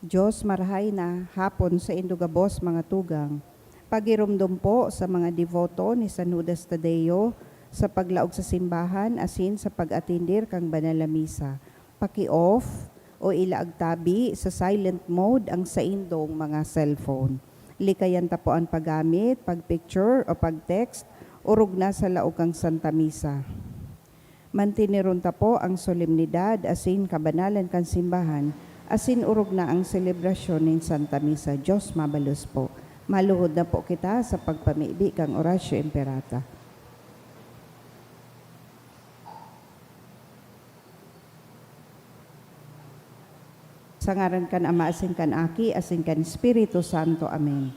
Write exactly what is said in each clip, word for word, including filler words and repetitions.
Diyos, marahay na hapon saindo gabos, mga tugang. Pagiromdom po sa mga deboto ni San Judas Tadeo sa paglaog sa simbahan asin sa pag-atendir kan banal na misa. Paki-off o ilaag tabi sa silent mode ang saindong mga cellphone. Likayan ta po an paggamit, pag-picture o pag-text, orog na sa laog kan Santa Misa. Manteneron ta po ang solemnidad asin kabanalan kan simbahan, asin orog na ang selebrasyon nin Santa Misa. Diyos mabalos po. Maluhod na po kita sa pagpamibi kan Oratio Imperata. Sa ngaran kan Ama, asin kan Aki, asin kan Espiritu Santo. Amen.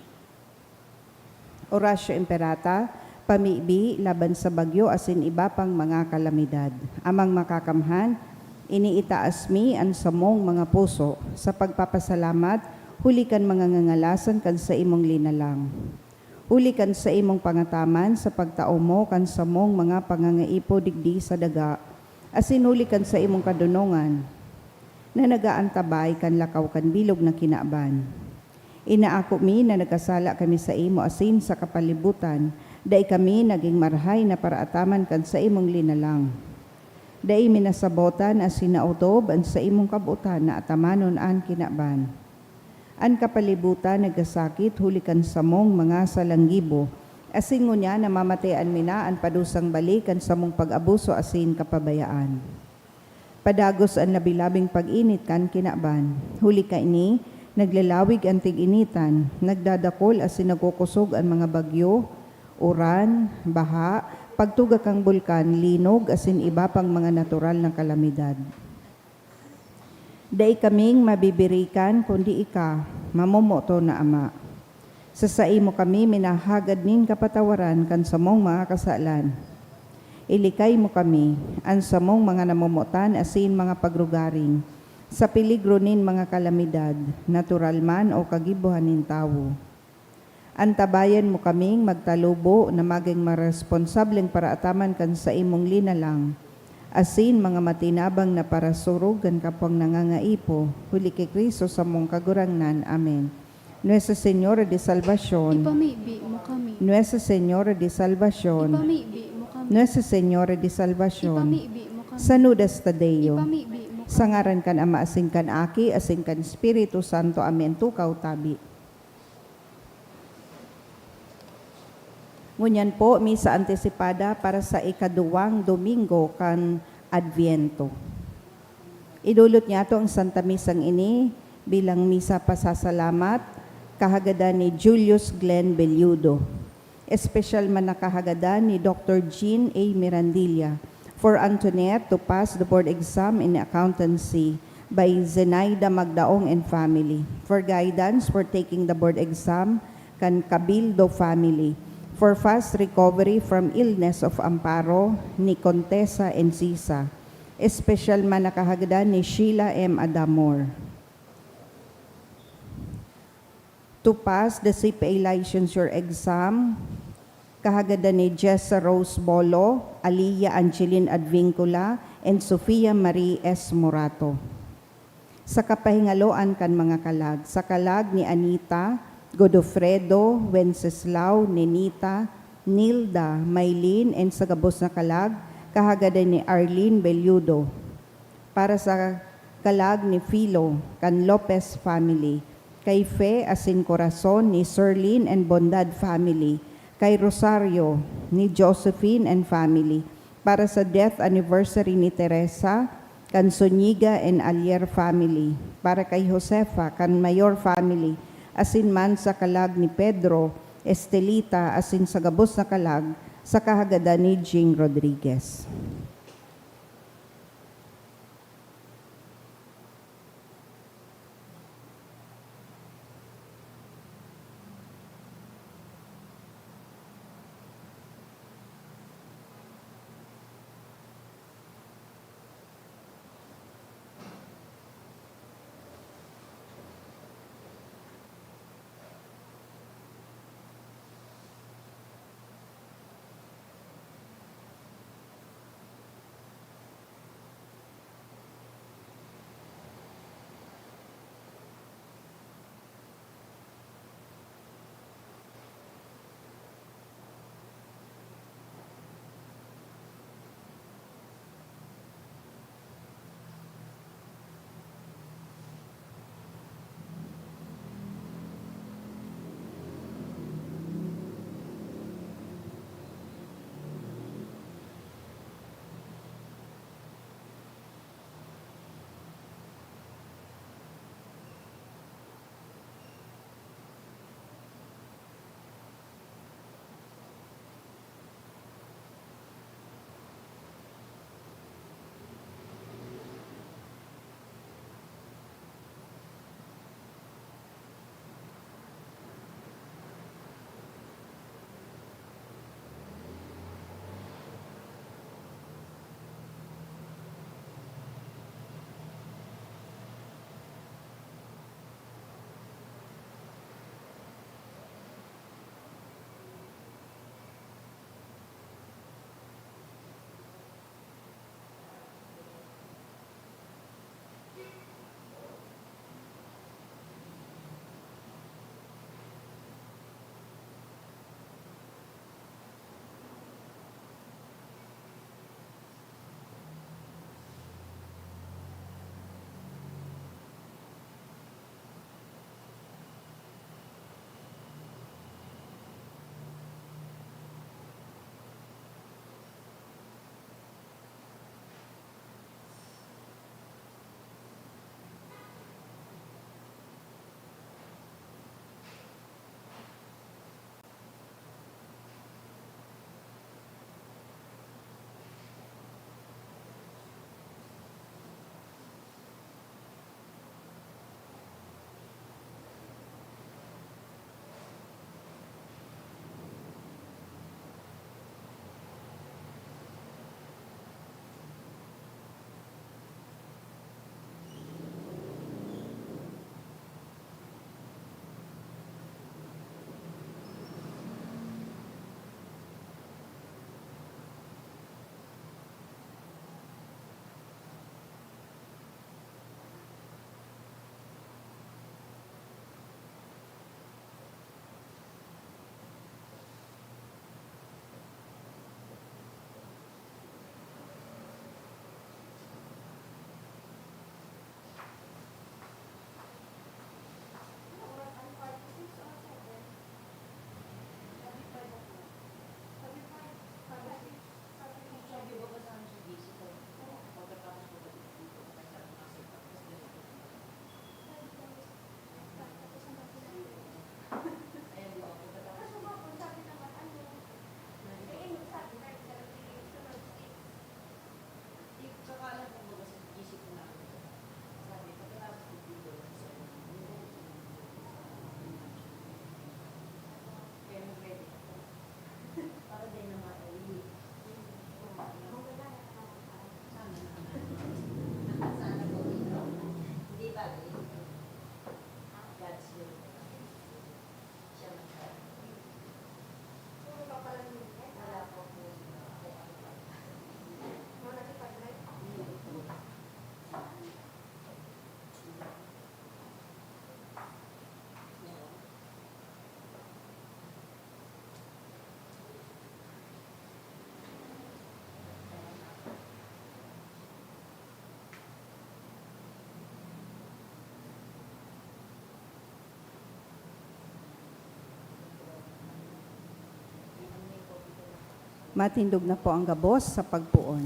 Oratio Imperata, pamibi laban sa bagyo asin iba pang mga kalamidad. Amang Makakamhan, iniitaas mi an samong mga puso sa pagpapasalamat huli kan mga ngangalasan kan saimong linalang. Huli kan saimong pangataman sa pagtao mo kan samong mga pangangaipo digdi sa daga, asin huli kan saimong kadonongan na nag-aantabay kan lakaw kan bilog na kinaban. Inaako mi na nagkasala kami saimo asin sa kapalibutan, dai kami nagin marahay na paraataman kan saimong linalang. Dai mi nasabotan asin naotob an saimong kabotan na atamanon an kinaban. An kapalibutan nagkasakit huli kan samong mga salanggibo, asin ngunyan namamatean mi na an padusang balik kan samong pag-abuso asin kapabayaan. Padagos an labi-labing pag-init kan kinaban. Huli kaini, naglalawig an tig-initan, nagdadakol asin nagkukosog an mga bagyo, uran, baha, pagtuga kan bulkan, linog, asin iba pang mga natural na kalamidad. Dai kaming mabibirikan kundi ika, mamomoton na Ama. Sa saimo kami minahagad nin kapatawaran kan samong mga kasalan. Ilikay mo kami, an samong mga namomotan asin mga pagrugaring, sa peligro nin mga kalamidad, natural man o kagibohan nin tawo. Antabayan mo kaming magtalubo na magin maresponsableng paraataman kan saimong linalang, asin mga matinabang na parasurog kan kapwang nangangaipo, huli ki Cristo samong Kagurangnan. Amen. Nuestra Señora de Salvacion. Ipamibi mo kami. Nuestra Señora de Salvacion. Ipamibi mo kami. Nuestra Señora de Salvacion. Ipamibi mo kami. San Judas Tadeo. Ipamibi mo kami. Sa ngaran kan Ama, asin kan Aki, asin kan Espiritu Santo. Amen. Tukaw tabi. Ngunyan po, misa antisipada para sa ikaduwang Domingo kan Adviento. Idolot niyato ang Santa Misang ini bilang misa pasasalamat, kahagadan ni Julius Glenn Belludo. Espesyal man na kahagadan ni Doktor Jean A. Mirandilla, for Antoinette to pass the board exam in accountancy by Zenaida Magdaong and family, for guidance for taking the board exam kan Cabildo family, for fast recovery from illness of Amparo ni Contessa Encisa. Espesyal man na kahagadan ni Sheila M. Adamor. To pass the C P A licensure exam, kahagadan ni Jessa Rose Bolo, Alia Angeline Advincula, and Sofia Marie S. Morato. Sa kapahingaloan kan mga kalag, sa kalag ni Anita, Godofredo, Wenceslao, Nenita, Nilda, Maylin, and sa gabos na kalag, kahagadan ni Arlene Belludo. Para sa kalag ni Filo, kan Lopez family, kay Fe asin Corazon ni Serlin and Bondad family, kay Rosario ni Josephine and family, para sa death anniversary ni Teresa, kan Zuniga and Alier family, para kay Josefa, kan Mayor family, asin man sa kalag ni Pedro, Estelita, asin sa gabos na kalag, sa kahagadan ni Jing Rodriguez. Matindog na po ang gabos sa pagpoon.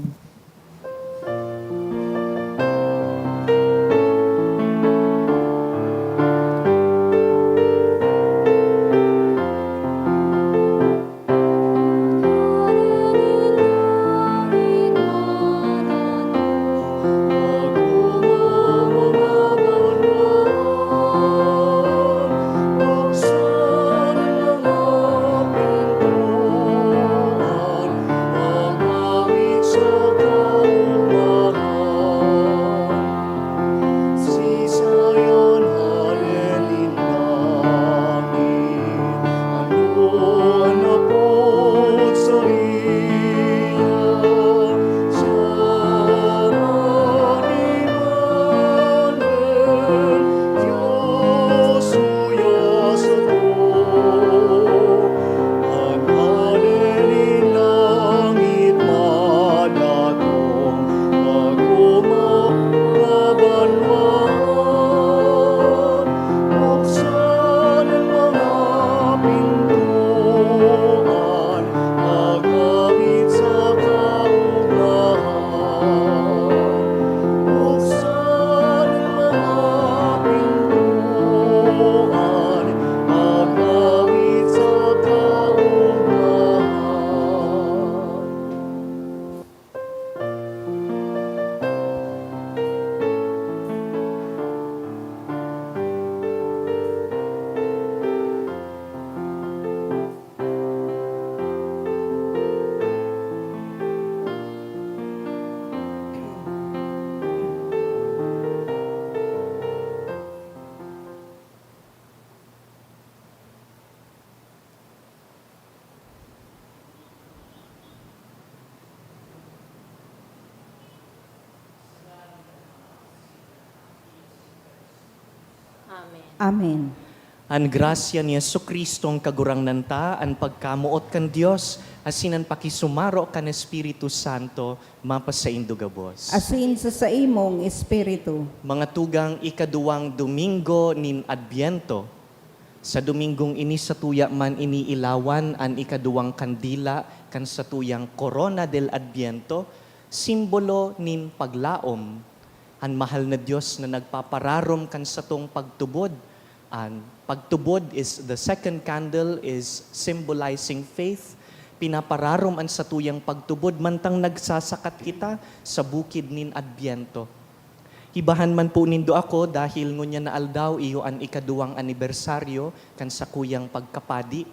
Amen. Amen. An grasya ni Jesu-Cristong Kagurangnan ta, an pagkamoot kan Dios, asin an pakisumaro kan Espiritu Santo, mapasaindo gabos. Asin sa saimong espiritu. Mga tugang, ikaduwang Domingo nin Adbyento. Sa Domingong ini, satuya man iniilawan an ikaduwang kandila kan satuyang Corona del Adviento, simbolo nin paglaom. An mahal na Dios na nagpapararom kan satong pagtubod. An pagtubod is, the second candle is symbolizing faith. Pinapararom an satuyang pagtubod mantang nagsasakat kita sa bukid nin Adbyento. Ibahan man po nindo ako, dahil ngunyan na aldaw iyo an ikaduwang anibersaryo kan sakuyang pagkapadi.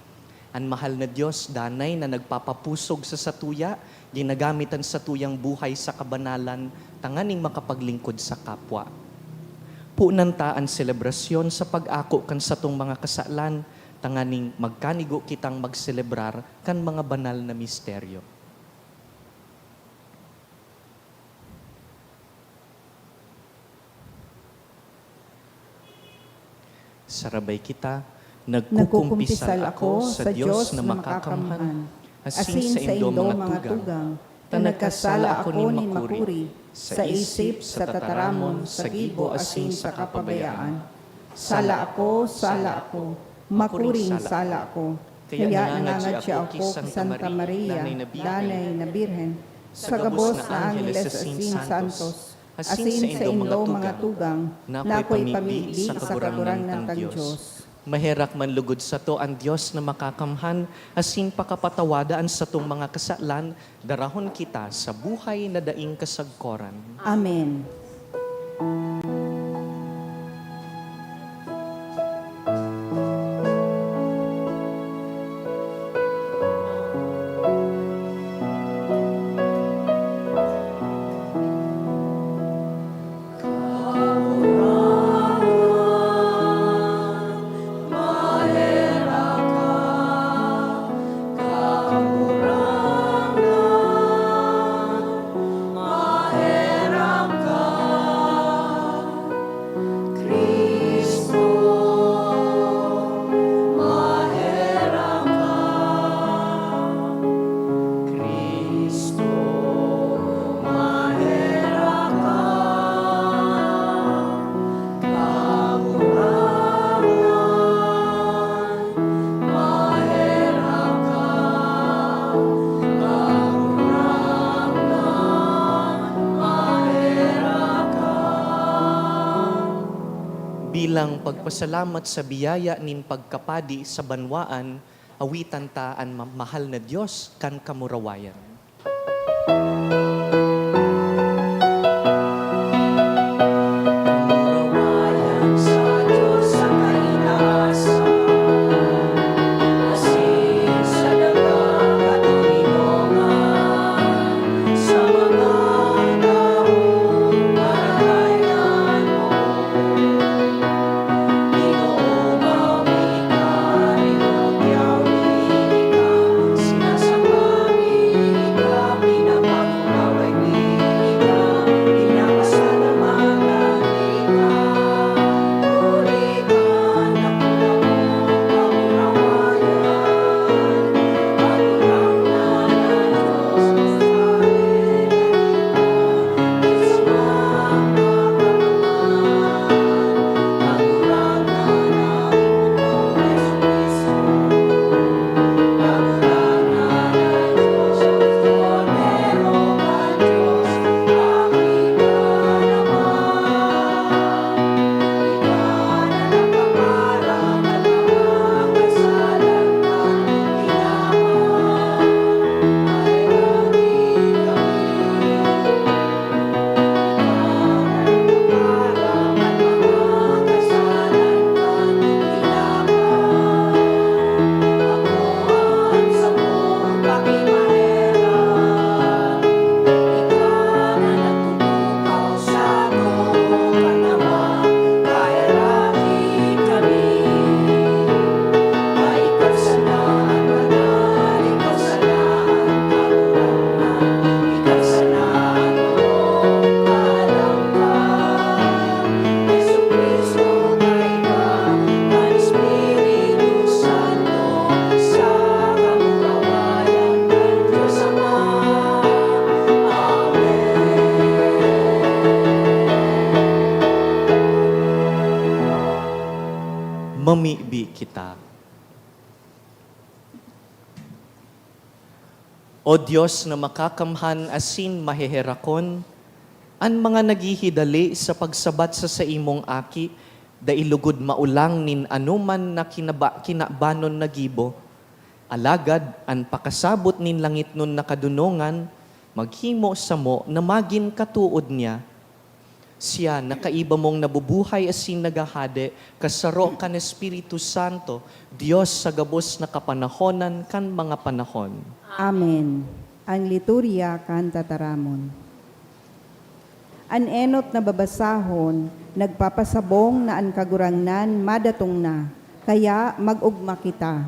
An mahal na Dios danay na nagpapapusog sa satuya, ginagamit an satuyang buhay sa kabanalan tanganing makapaglingkod sa kapwa. Punan ta an selebrasyon sa pag-ako kan satong mga kasalan, tanganing magkanigo kitang magselebrar kan mga banal na misteryo. Sarabay kita. Nagkukumpisal ako sa Dios na makakamhan, asin saindo, mga tugang, ta nagkasala ako nin makuri, sa isip, sa tataramon, sa gibo, asin sa kapabayaan. Sala ako, sala ako, makuring sala ako. Kaya nangangadya ako ki Santa Maria, danay na Birhen, sa gabos na angheles asin santos, asin saindo, mga tugang, na akoy pamibi sa Kagurangnan tang Dios. Maherak man lugod sato an Dios na makakamhan, asin pakapatawada an satong mga kasalan, darahon kita sa buhay na daing kasagkoran. Amen. Bilang pagpasalamat sa biyaya nin pagkapadi sa banwaan, awitan ta an ma-, mahal na Dios kan kamurawayan. Mamibi kita. O Dios na makakamhan asin maheherakon, an mga naghihidali sa pagsabat sa saimong Aki, dai lugod maulang nin anoman na kinaba-, kinabanon na gibo. Alagad an pakasabot nin langitnon na kadonongan maghimo samo na magin katood niya. Siya na kaiba mong nabubuhay asin naghahade kasaro kan Espiritu Santo, Dios sa gabos na kapanahonan kan mga panahon. Amen. Ang Liturya kan Tataramon. An enot na babasahon nagpapasabong na an Kagurangnan madatong na, kaya mag-ogma kita.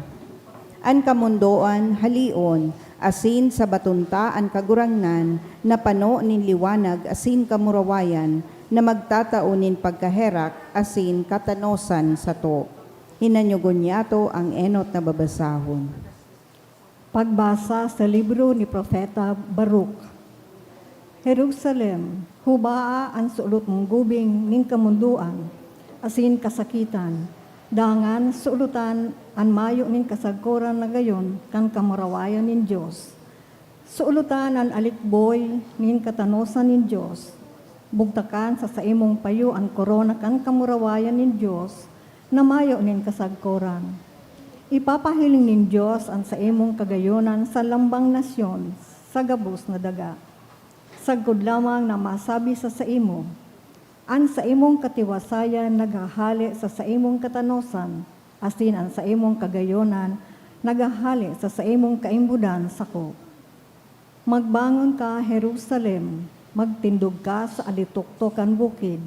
An kamondoan haleon, asin sabaton ta an Kagurangnan na pano nin liwanag asin kamurawayan, na magtatao nin pagkaherak asin katanosan sato. Hinanyogon niyato ang enot na babasahon. Pagbasa sa libro ni Propeta Baruch. Jerusalem, hubaa an sulot mong gubing nin kamondoan asin kasakitan, dangan sulotan an mayo nin kasagkoran na gayon kan kamurawayan nin Dios. Sulotan an alikboy nin katanosan nin Dios. Bugtakan sa saimong payo an korona kan kamurawayan nin Dios na mayo nin kasagkoran. Ipapahiling nin Dios an saimong kagayonan sa lambang nasyon, sa gabos na daga. Sagkod lamang na masabi sa saimo, an saimong katiwasayan naghahale sa saimong katanosan, asin an saimong kagayonan naghahale sa saimong kaimbodan sako. Magbangon ka, Jerusalem, magtindog ka sa alitoktok kan bukid.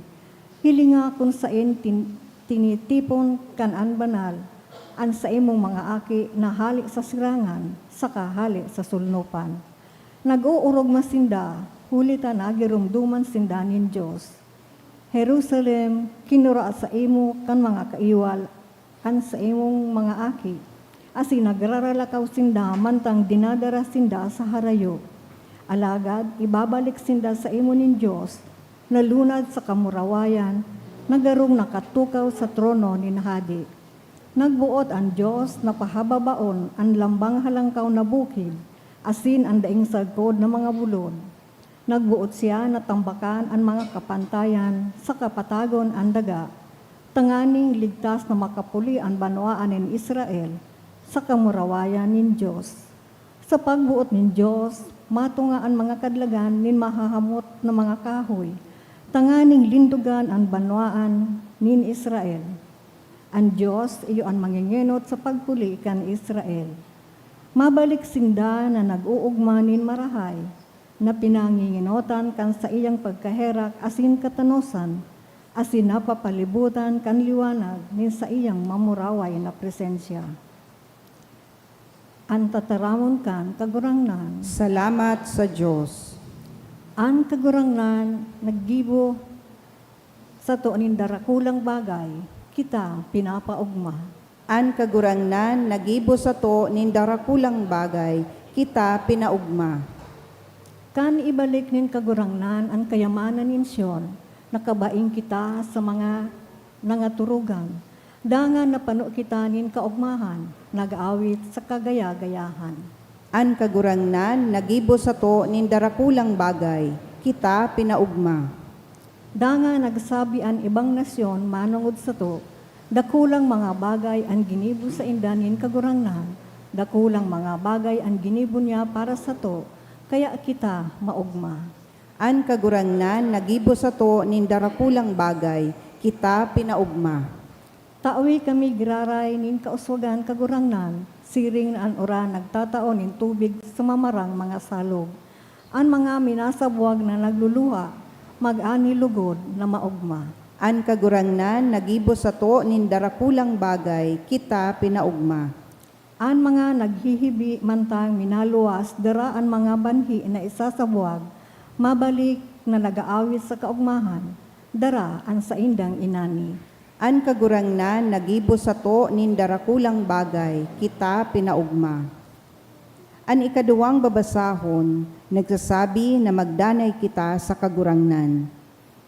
Hilinga kun saen tin-, tinitipon kan an banal an saimong mga aki na hale sa sirangan saka hale sa solnopan. Nag-oorogma sinda, huli ta nagiromdoman sinda nin Dios. Jerusalem, kinua saimo kan mga kaiwal an saimong mga aki, asin nagraralakaw sinda mantang dinadara sinda sa harayo. Alagad ibabalik sinda saimo nin Dios, na lunad sa kamurawayan, na garong nakatukaw sa trono nin hade. Nagboot an Dios na pahababaon an lambang halangkaw na bukid, asin an daing sagkod na mga bulod. Nagboot siya na tambakan an mga kapantayan saka patagon an daga. tanganing ligtas na makapuli an banwaan nin Israel sa kamurawayan nin Dios. Sa pagboot nin Dios, matunga an mga kadlagan nin mahahamot na mga kahoy, tanganing lindogan an banwaan nin Israel. An Dios iyo an mangengenot sa pagpuli kan Israel. Mabalik sinda na nag-oogma nin marahay, na pinangingenotan kan saiyang pagkaherak asin katanosan, asin napapalibotan kan liwanag nin saiyang mamuraway na presensya. An tataramon kan Kagurangnan. Salamat sa Dios. An Kagurangnan naggibo sato nin darakulang bagay, kita pinapaogma. An Kagurangnan naggibo sato nin darakulang bagay, kita pinaogma. Kan ibalik nin Kagurangnan an kayamanan nin Sion, nakabaing kita sa mga nangaturugan. Dangan napano kita nin kaogmahan, nag-awit sa kagaya-gayahan. An Kagurangnan naggibo sato nin darakulang bagay, kita pinaogma. Dangan nagsabi an ibang nasyon manongod sato, "Dakulang mga bagay an ginibo sainda nin Kagurangnan, dakulang mga bagay an ginibo niya para sato, kaya kita maogma." An Kagurangnan naggibo sato nin darakulang bagay, kita pinaogma. Tawi kami giraray nin kauswagan, Kagurangnan, siring na an uran nagtatao nin tubig sa mamarang mga salog. An mga minasabwag na nagluluha, mag-ani lugod na maogma. An Kagurangnan naggibo sato nin darakulang bagay, kita pinaogma. An mga naghihibi mantang minaluwas, dara an mga banhi na isasabwag, mabalik na nag-aawit sa kaogmahan, dara an saindang inani. An Kagurangnan naggibo sato nin darakulang bagay, kita pinaogma. An ikaduwang babasahon nagsasabi na magdanay kita sa Kagurangnan.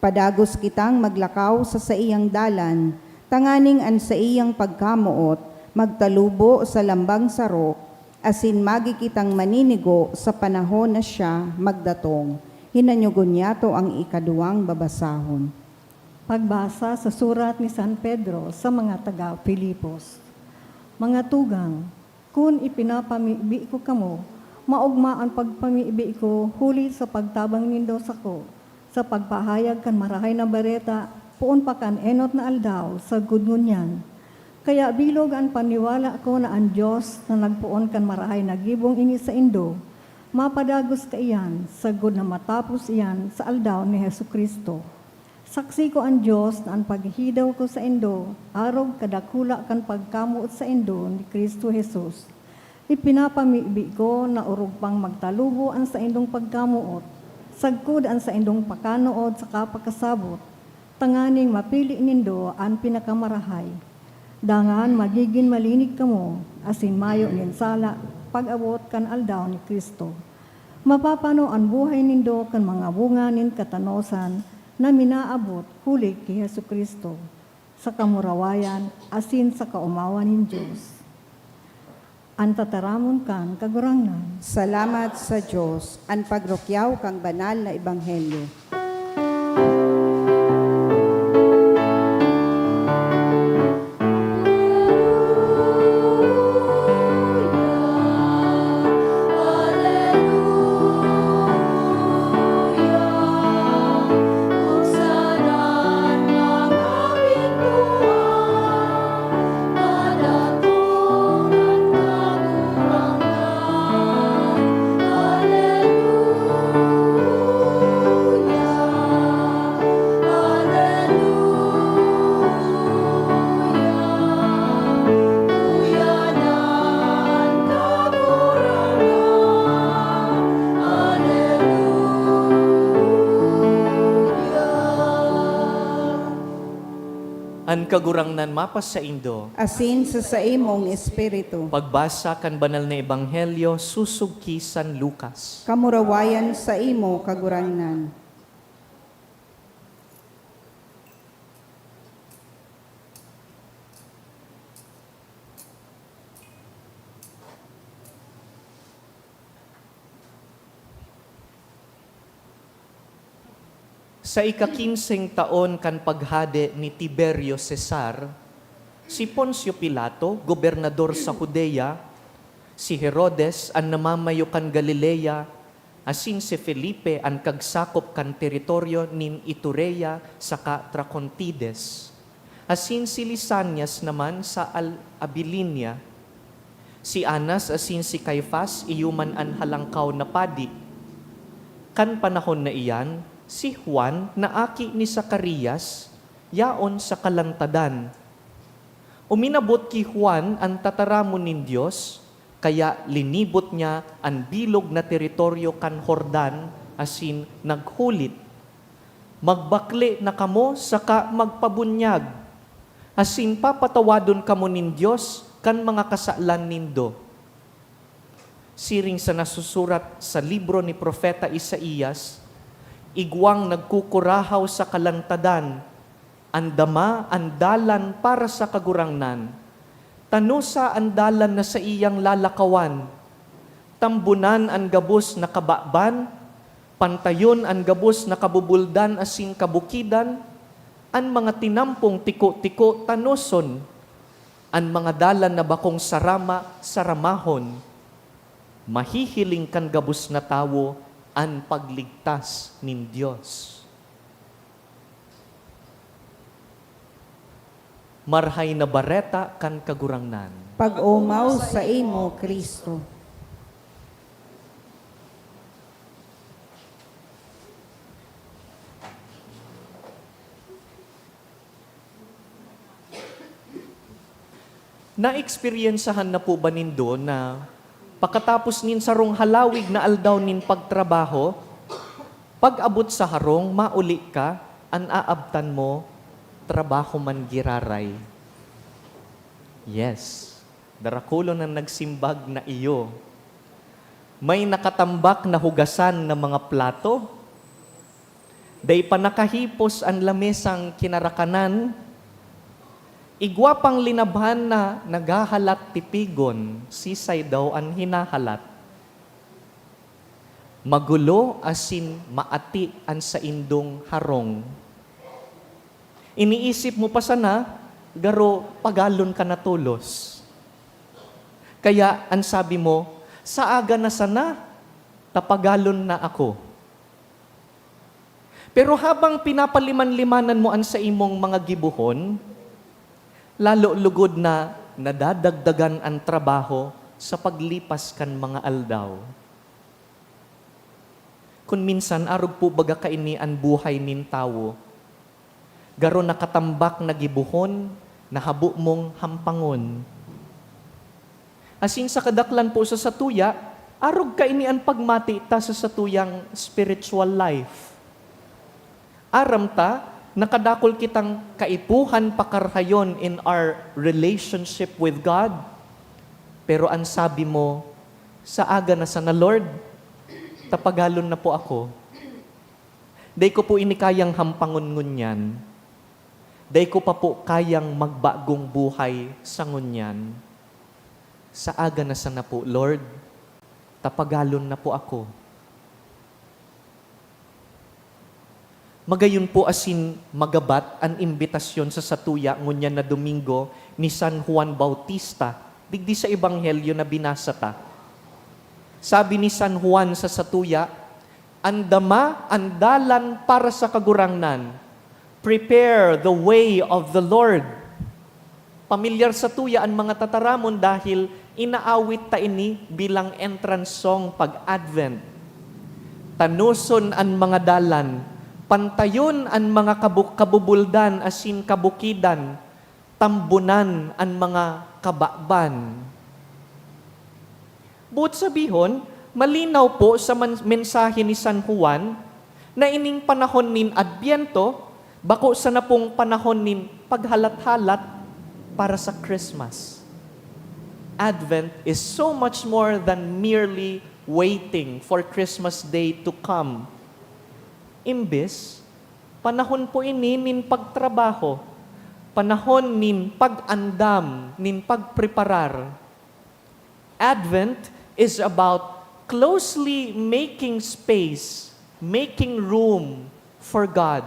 Padagos kitang maglakaw sa saiyang dalan, tanganing an saiyang pagkamoot magtalubo sa lambang saro, asin magi kitang maninigo sa panahon na siya magdatong. Hinanyogon niyato ang ikaduwang babasahon. Pagbasa sa surat ni San Pedro sa mga taga Filipos. Mga tugang, kun ipinapamibi ko kamo, maogma an pagpamibi ko huli sa pagtabang nindo sako, sa pagpahayag kan Marahay na Bareta, poon pa kan enot na aldaw, sagkod ngunyan. Kaya bilog an paniwala ko na an Dios na nagpoon kan marahay na gibong ini saindo, mapadagos kaiyan, sagkod na matapos iyan sa aldaw ni Jesu-Cristo. Saksi ko an Dios na an paghihidaw ko saindo, arog kadakula kan pagkamoot saindo ni Cristo Jesus, ipinapamibi ko na orog pang magtalubo an saindong pagkamoot, sagkod an saindong pakanood saka pakasabot, tanganing mapili nindo an pinakamarahay. Dangan magigin malinig kamo, asin mayo nin sala pag-abot kan aldaw ni Cristo. Mapapano an buhay nindo kan mga bunga nin katanosan na minaabot huli ki Jesu-Cristo, sa kamurawayan asin sa kaomawan nin Dios. An tataramon kan Kagurangnan. Salamat sa Dios. An pagrukyaw kan banal na ebanghelyo. An Kagurangnan mapasaindo. Asin sa saimong espiritu. Pagbasa kan Banal na Ebanghelyo sosog ki San Lucas. Kamurawayan saimo, Kagurangnan. Sa ikakinseng taon kan paghade ni Tiberio Cesar, si Poncio Pilato, gobernador sa Judea, si Herodes, an namamayo kan Galilea, asin si Felipe, an kagsakop kan teritoryo nin Iturea saka Tracontides, asin si Lisanias naman sa Al-, Abilinia. Si Anas asin si Caifas iyo man an halangkaw na padi. Kan panahon na iyan, si Juan na aki ni Zacarias yaon sa kalantadan. Uminabot ki Juan an tataramon nin Dios, kaya linibot niya an bilog na teritoryo kan Jordan asin naghulit, "Magbakle na kamo saka magpabunyag, asin papatawadon kamo nin Dios kan mga kasalan nindo." Siring sa nasusurat sa libro ni Propeta Isaias, "Igwang nagkukurahaw sa kalantadan, andama an dalan para sa Kagurangnan. Tanosa an dalan na saiyang lalakawan? Tambunan an gabos na kababan, pantayon an gabos na kabubuldan asin kabukidan, an mga tinampong tiko-tiko tanoson, an mga dalan na bakong sarama saramahon. Mahihiling kan gabos na tawo an pagligtas nin Dios." Marahay na Bareta kan Kagurangnan. Pag-omaw saimo, Cristo. Naeksperyensahan na po ba nindo na pakatapos nin sarong halawig na aldaw nin pagtrabaho, pag-abot sa harong, mauli ka, an aabtan mo, trabaho man giraray? Yes, darakulon an nagsimbag na iyo. May nakatambak na hugasan na mga plato. Dai pa nakahipos an lamesang kinarakanan, igwa pang linabhan na naghahalat tipigon, sisay daw an hinahalat. Magulo asin maati an saindong harong. Iniisip mo pa sana, garo pagalon ka na tolos. Kaya an sabi mo, "Sa aga na sana, ta pagalon na ako." Pero habang pinapaliman-limanan mo an saimong mga gibohon, lalo lugod na nadadagdagan an trabaho sa paglipas kan mga aldaw. Kun minsan, arog po baga kaini an buhay nin tawo. Garo nakatambak na gibohon na habo mong hampangon. Asin sa kadaklan po sa satuya, arog kaini an pagmati ta sa satuyang spiritual life. Aram ta, nakadakul kitang kaipuhan pakarahayon in our relationship with God. Pero an sabi mo, "Sa aga na sana, Lord, ta pagalon na po ako." Dai ko po ini kayang hampangon ngunyan. Dai ko pa po kayang magbagong buhay sa ngunyan. Sa aga na sana po, Lord, ta pagalon na po ako. Magayon po asin magabat an imbitasyon sa satuya ngunyan na Domingo ni San Juan Bautista, digdi sa ebanghelyo na binasa ta. Sabi ni San Juan sa satuya, "Andama an dalan para sa Kagurangnan. Prepare the way of the Lord." Pamilyar satuya an mga tataramon dahil inaawit ta ini bilang entrance song pag Advent. Tanoson an mga dalan, pantayon an mga kabu-, kabubuldan asin kabukidan, tambunan an mga kababan. Boot sabihon, malinaw po sa man-, mensahe ni San Juan na ining panahon nin Adbyento bako sana pong panahon nin paghalat-halat para sa Christmas. Advent is so much more than merely waiting for Christmas Day to come. Imbes, panahon po ini nin pagtrabaho, panahon nin pag-andam, nin pagpreparar. Advent is about closely making space, making room for God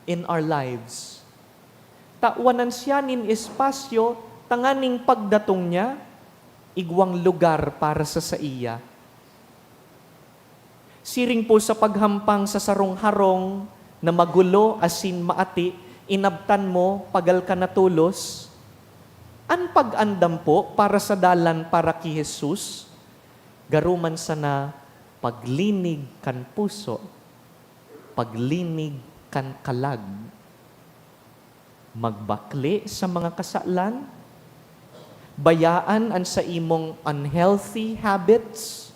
in our lives. Tawanan siya nin espasyo tanganing pagdatong niya, igwang lugar para sa saiya. Siring po sa paghampang sa sarong harong na magulo asin maati, inabtan mo, pagal ka natolos. An pag-andam po para sa dalan para ki Jesus, garo man sana paglinig kan puso, paglinig kan kalag. Magbakle sa mga kasalan, bayaan an saimong unhealthy habits,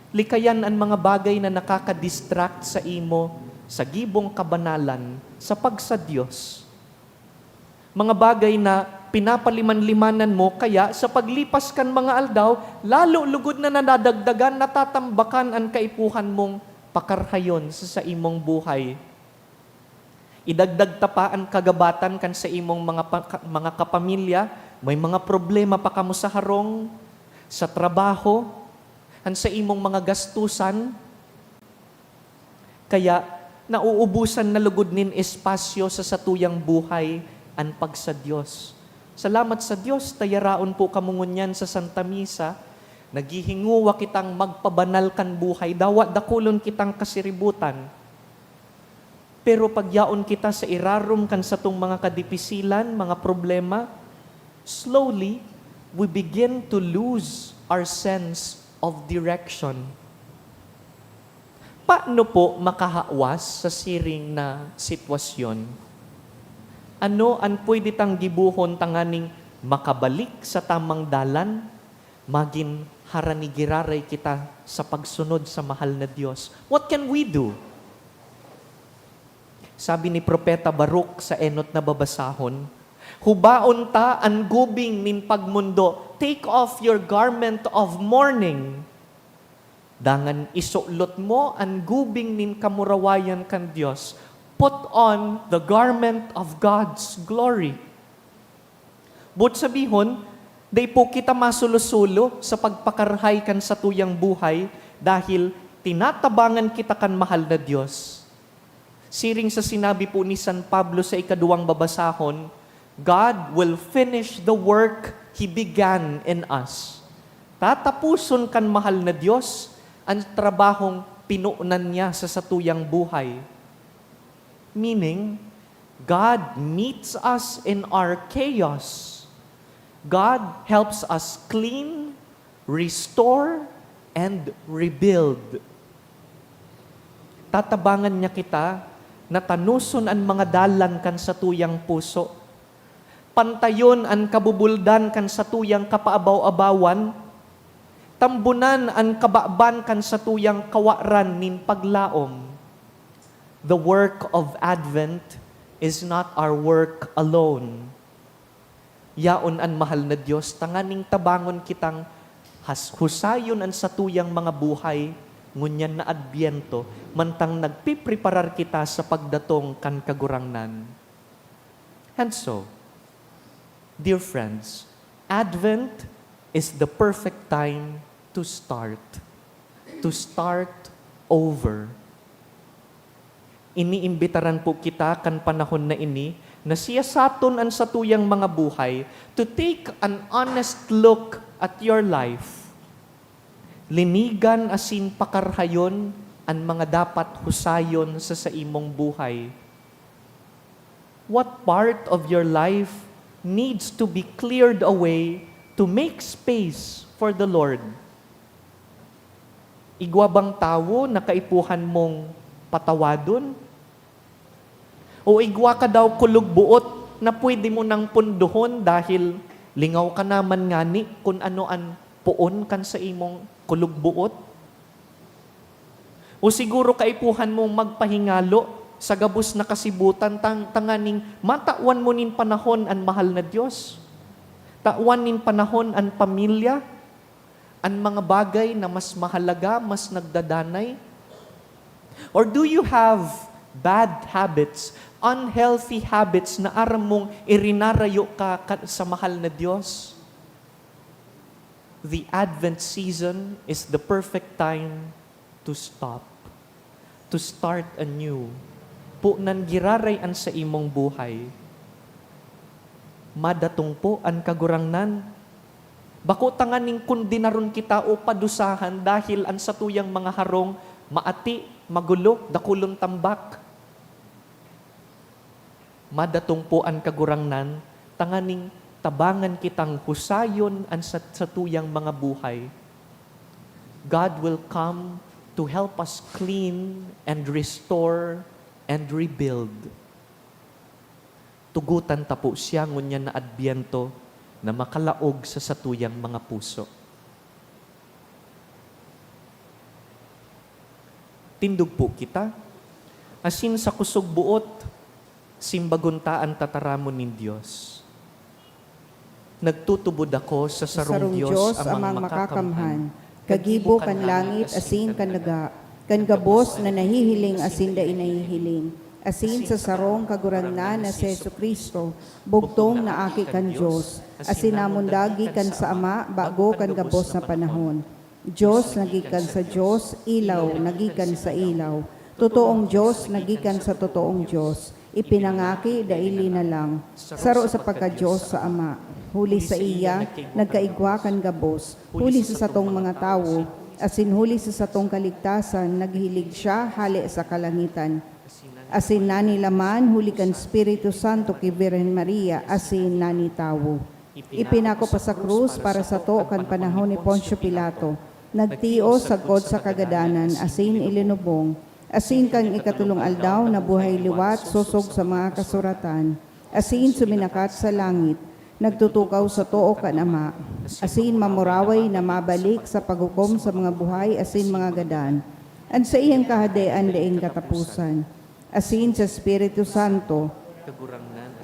likayan an mga bagay na nakaka-distract sa imo sa gibong kabanalan sa pagsa-Dios. Mga bagay na pinapaliman-limanan mo, kaya sa paglipas kan mga aldaw, lalo lugod na nadadagdagan, natatambakan an kaipuhan mong pakarhayon sa saimong buhay. Idagdag ta pa an kagabatan kan saimong mga pa-, ka-, mga kapamilya, may mga problema pa kamo sa harong, sa trabaho, an saimong mga gastusan. Kaya, nauubusan na lugod nin espasyo sa satuyang buhay an pagsa-Dios. Salamat sa Dios, ta yaraon po kamo ngunyan sa Santa Misa, naghihinguwa kitang magpabanal kan buhay, dawa dakulon kitang kasiributan. Pero pag yaon kita sa irarom kan satong mga kadipisilan, mga problema, slowly, we begin to lose our sense of direction. Paano po makahawas sa siring na sitwasyon? Ano an pwede tang gibohon tanganing makabalik sa tamang dalan? Magin harani giraray kita sa pagsunod sa mahal na Dios. What can we do? Sabi ni Propeta Baruch sa enot na babasahon, "Hubaon ta an gubing nin pagmondo, take off your garment of mourning. Dangan isulot mo an gubing nin kamurawayan kan Dios, put on the garment of God's glory." Boot sabihon, dai po kita masulo-sulo sa pagpakarhay kan satuyang buhay dahil tinatabangan kita kan mahal na Dios. Siring sa sinabi po ni San Pablo sa ikaduwang babasahon, "God will finish the work He began in us." Tatapuson kan mahal na Dios an trabahong pinunan niya sa satuyang buhay. Meaning, God meets us in our chaos. God helps us clean, restore, and rebuild. Tatabangan niya kita na tanoson an mga dalan kan satuyang puso. Pantayon an kabubuldan kan satuyang kapaabaw-abawan. Tambunan an kababan kan satuyang kawaran nin paglaom. The work of Advent is not our work alone. Yaon an mahal na Dios tanganing tabangon kitang has-, husayon an satuyang mga buhay ngunyan na Adbyento, mantang nagpipreparar kita sa pagdatong kan Kagurangnan. And so, dear friends, Advent is the perfect time to start, to start over. Iniimbitaran po kita kan panahon na ini na siyasaton an satuyang mga buhay to take an honest look at your life. Linigan asin pakarhayon an mga dapat husayon sa saimong buhay. What part of your life needs to be cleared away to make space for the Lord? Igwa bang tawo na kaipuhan mong patawadon? O igwa ka daw kulog-boot na pwede mo nang pondohon dahil lingaw ka naman ngani kun ano an poon kan saimong kulog-boot? O siguro kaipuhan mong magpahingalo sa gabos na kasibutan tang-, tanganing matawan mo nin panahon an mahal na Dios? Tawan nin panahon an pamilya, an mga bagay na mas mahalaga, mas nagdadanay? Or do you have bad habits, unhealthy habits na aram mong irinarayo ka, ka sa mahal na Dios? The Advent season is the perfect time to stop, to start anew, Ponan giraray an saimong buhay. Madatong po an Kagurangnan. Bako tanganing kondenaron kita o padusahan dahil an satuyang mga harong maati, magulo, dakulon tambak. Madatong po an Kagurangnan tanganing tabangan kitang husayon an sat-, satuyang mga buhay. God will come to help us clean and restore and rebuild. Tugotan ta po siya ngunyan na Adbyento na makalaog sa satuyang mga puso. Tindog po kita, asin sa kusog boot, simbagon ta an tataramon nin Dios. Nagtutubod ako sa sarong Dios, Amang Makakamhan, kagibo kan langit asin kan daga, kan gabos na nahihiling asin dai nahihiling, asin sa sarong Kagurangnan na si Jesu-Cristo, bugtong na Aki kan Dios, asin namundag gikan sa Ama bago kan gabos na panahon. Dios na gikan sa Dios, ilaw na gikan sa ilaw, totoong Dios na gikan sa totoong Dios, ipinangaki, dai linalang, saro sa pagka-Dios sa Ama. Huli saiya, nagkaigwa kan gabos, huli sa satong mga tawo, asin huli sa satong kaligtasan, naghilig siya hale sa kalangitan. Asin nanilaman huli kan Espiritu Santo ki Birhen Maria, asin nanitawo. Ipinako pa sa krus para sato kan panahon ni Poncio Pilato. Nagtios sagkod sa kagadanan asin ilinubong, asin kan ikatolong aldaw nabuhay liwat sosog sa mga kasuratan, asin suminakat sa langit. Nagtutukaw sa too kan Ama, asin mamuraway na mabalik sa paghukom sa mga buhay asin mga gadan. An saiyang kahadean daing kataposan. Asin sa Espiritu Santo,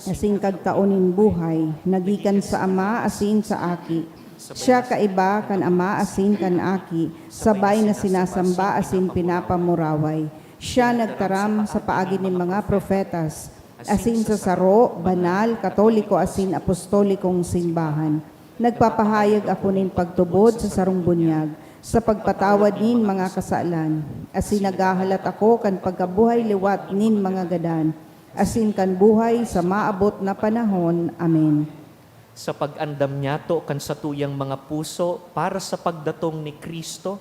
asin kagtao nin buhay, na gikan sa Ama asin sa Aki. Siya kaiba kan Ama asin kan Aki, sabay na sinasamba asin pinapamuraway. Siya nagtaram sa paagi nin mga propetas, asin sa saro, banal, katoliko asin apostolikong simbahan. Nagpapahayag ako nin pagtubod sa sarong bunyag, sa pagpatawad nin mga kasalan, asin naghahalat ako kan pagkabuhay liwat nin mga gadan, asin kan buhay sa maabot na panahon. Amen. Sa pag-andam niyato kan satuyang mga puso para sa pagdatong ni Cristo,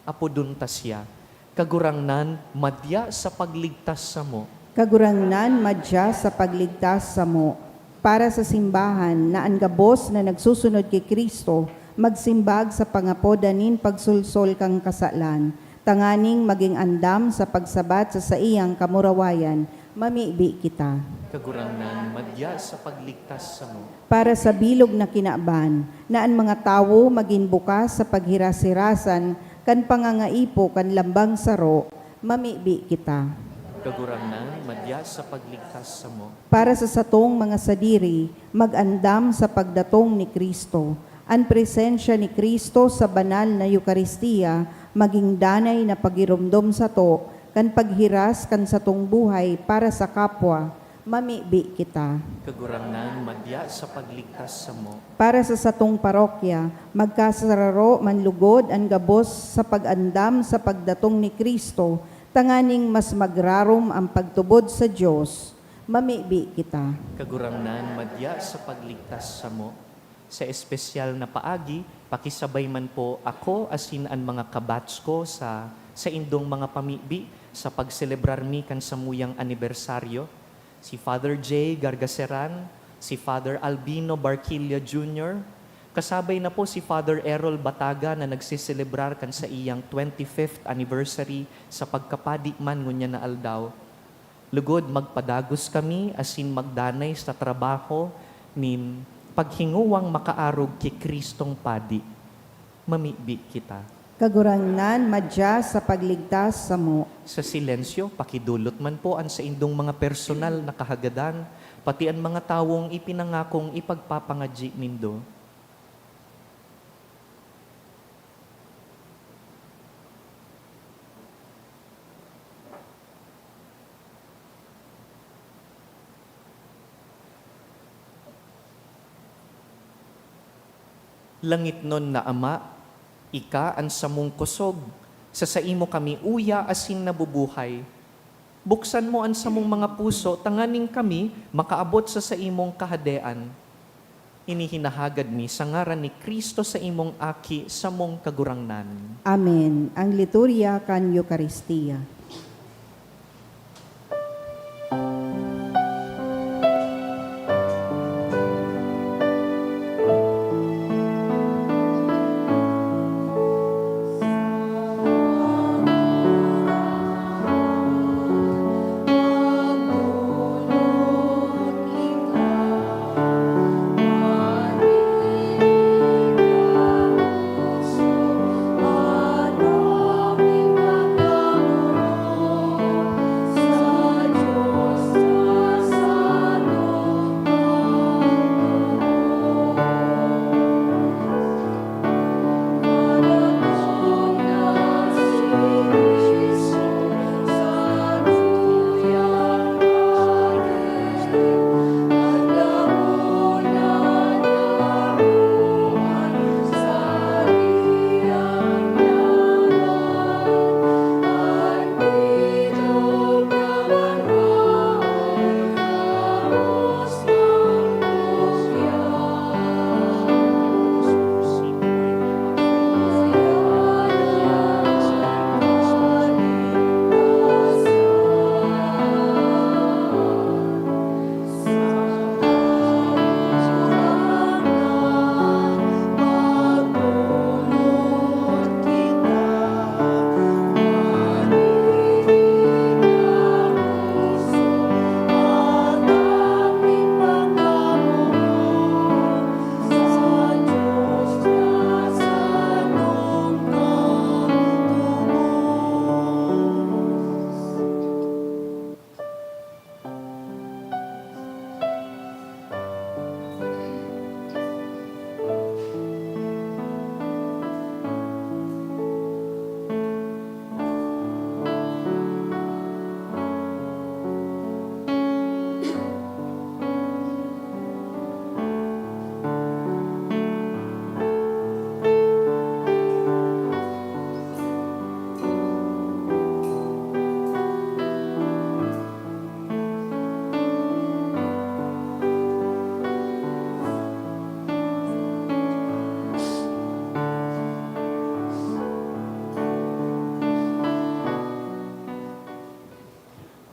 apodon ta siya, Kagurangnan, madya sa pagligtas samo. Kagurangnan, madya sa pagligtas samo. Para sa simbahan na an gabos na nagsusunod ki Cristo magsimbag sa pangapodan nin pagsolsol kan kasalan, tanganing magin andam sa pagsabat sa saiyang kamurawayan, mamibi kita. Kagurangnan, madya sa pagligtas samo. Para sa bilog na kinaban, na an mga tawo magin bukas sa paghiras-hirasan kan pangangaipo kan lambang saro, mamibi kita. Kagurangnan, madya sa pagligtas samo. Para sa satong mga sadiri, mag-andam sa pagdatong ni Cristo. An presensya ni Cristo sa banal na Eukaristia magin danay na pagiromdom sato kan paghiras kan satong buhay para sa kapwa, mamibi kita. Kagurangnan, madya sa pagligtas samo. Para sa satong parokya, magkasararo man lugod an gabos sa pag-andam sa pagdatong ni Cristo, tanganing mas magrarom an pagtubod sa Dios, mamibi kita. Kagurangnan, madya sa pagligtas samo. Sa espesyal na paagi, pakisabay man po ako asin an mga ka-batch ko sa saindong mga pamibi sa pagselebrar mi kan samuyang anibersaryo. Si Father Jay Gargaseran, si Father Albino Barquilla Junior, kasabay na po si Father Errol Bataga na nagseselebrar kan saiyang twenty-fifth anniversary sa pagkapadi man ngunyan na aldaw. Lugod magpadagos kami asin magdanay sa trabaho nin paghingowang makaarog ki Cristong Padi. Mamibi kita. Kagurangnan, madya sa pagligtas samo. Sa silensyo, pakidolot man po an saindong mga personal na kahagadan, pati an mga tawong ipinangakong ipagpapangadyi nindo. Langitnon na Ama, ika an samong kusog, sa saimo kami uya asin nabubuhay. Buksan mo an samong mga puso tanganing kami makaabot sa saimong Kahadean. Ini hinahagad mi sa ngaran ni Cristo, saimong Aki, samong Kagurangnan. Amen. Ang liturya kan Eukaristia.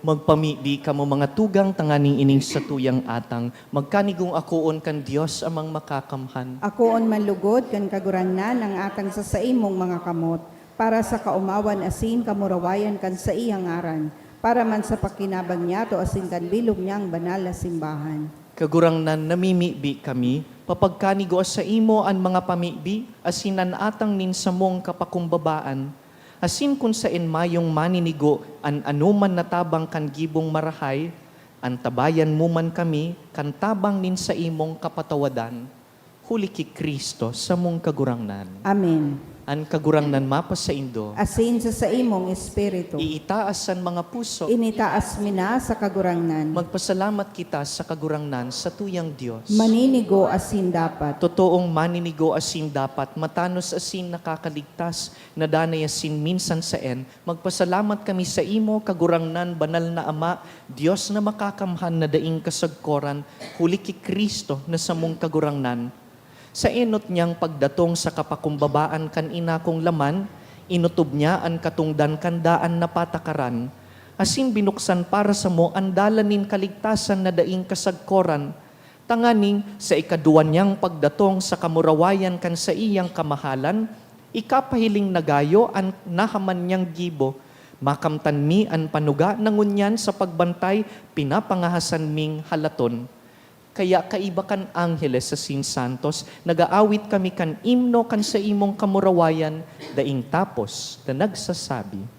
Magpamibi kamo, mga tugang, tanganing ining satuyang atang magkanigong akoon kan Dios Amang Makakamhan. Akoon man lugod kan Kagurangnan ang atang sa saimong mga kamot, para sa kaomawan asin kamurawayan kan saiyang ngaran, para man sa pakinabang niyato asin kan bilog niyang banal na simbahan. Kagurangnan, namimibi kami, papagkanigoa saimo an mga pamibi asin an atang nin samong kapakumbabaan, asin kun saen mayong maninigo an anoman na tabang kan gibong marahay, antabayan mo man kami kan tabang nin saimong kapatawadan. Huli ki Cristo, samong Kagurangnan. Amen. An Kagurangnan mapasaindo. Asin sa saimong espiritu. Iitaas an mga puso. Initaas mi na sa Kagurangnan. Magpasalamat kita sa Kagurangnan, satuyang Dios. Maninigo asin dapat. Totoong maninigo asin dapat, matanos asin nakakaligtas, na danay asin minsan saen, magpasalamat kami saimo, Kagurangnan, Banal na Ama, Dios na makakamhan na daing kasagkoran, huli ki Cristo na samong Kagurangnan. Sa enot niyang pagdatong sa kapakumbabaan kan ina kong laman, inotob niya an katongdan kan daan na patakaran, asin binuksan para samo an dalan nin kaligtasan na daing kasagkoran, tanganing sa ikaduwa niyang pagdatong sa kamurawayan kan saiyang kamahalan, ikapahiling na gayo an nahaman niyang gibo. Makamtan mi an panuga na ngunyan sa pagbantay pinapangahasan ming halaton. Kaya kaiba kan angheles asin santos, nag-aawit kami kan imno kan saimong kamurawayan, daing tapos na nagsasabi.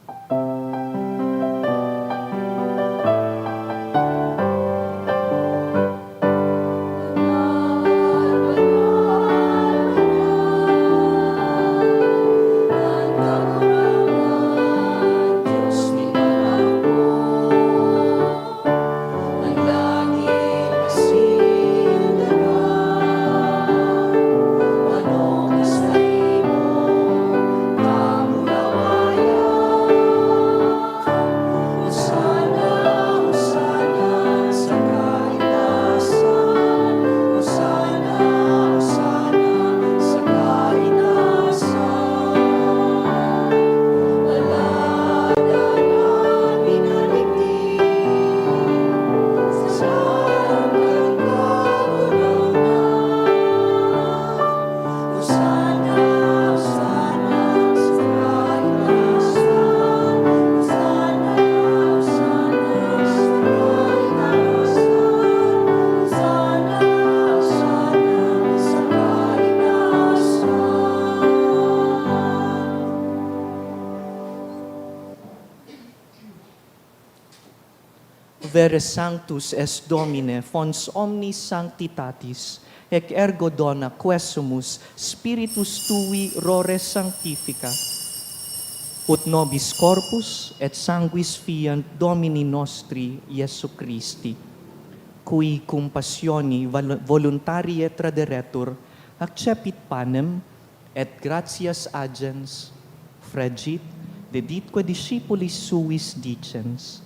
Vere sanctus es Domine, fons omni sanctitatis, ec ergo dona quesumus Spiritus tui rore sanctifica. Ut nobis corpus et sanguis fiant Domini nostri Jesu Christi, qui cum passioni vol-, voluntarie traderetur, accepit panem et gratias agens, fregit, deditque discipulis suis dicens.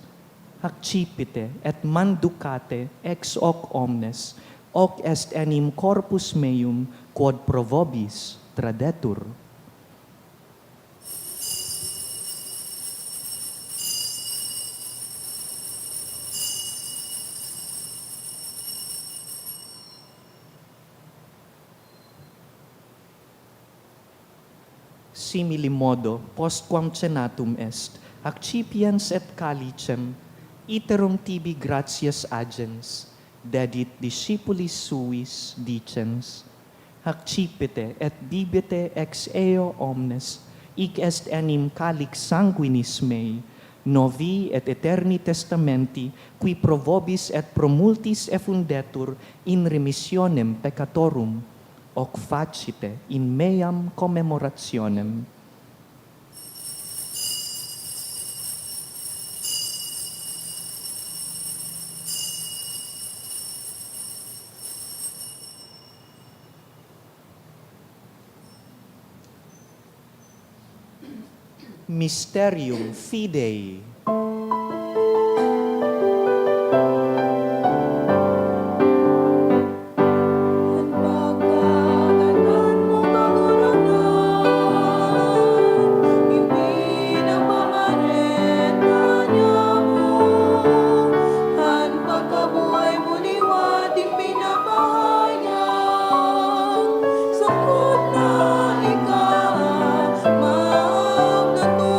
Accipite et manducate ex hoc omnes, hoc est enim corpus meum quod pro vobis tradetur. Simili modo, postquam cenatum est, accipiens et calicem, iterum tibi gratias agens, dedit discipulis suis dicens. Accipite et bibite ex eo omnes, hic est enim calix sanguinis mei, novi et aeterni testamenti, qui pro vobis et pro multis effundetur in remissionem peccatorum, hoc facite in meam commemorationem. Mysterium Fidei. Pagkabuhay mo liwat ipinapahayag, sukod na ika magdatong.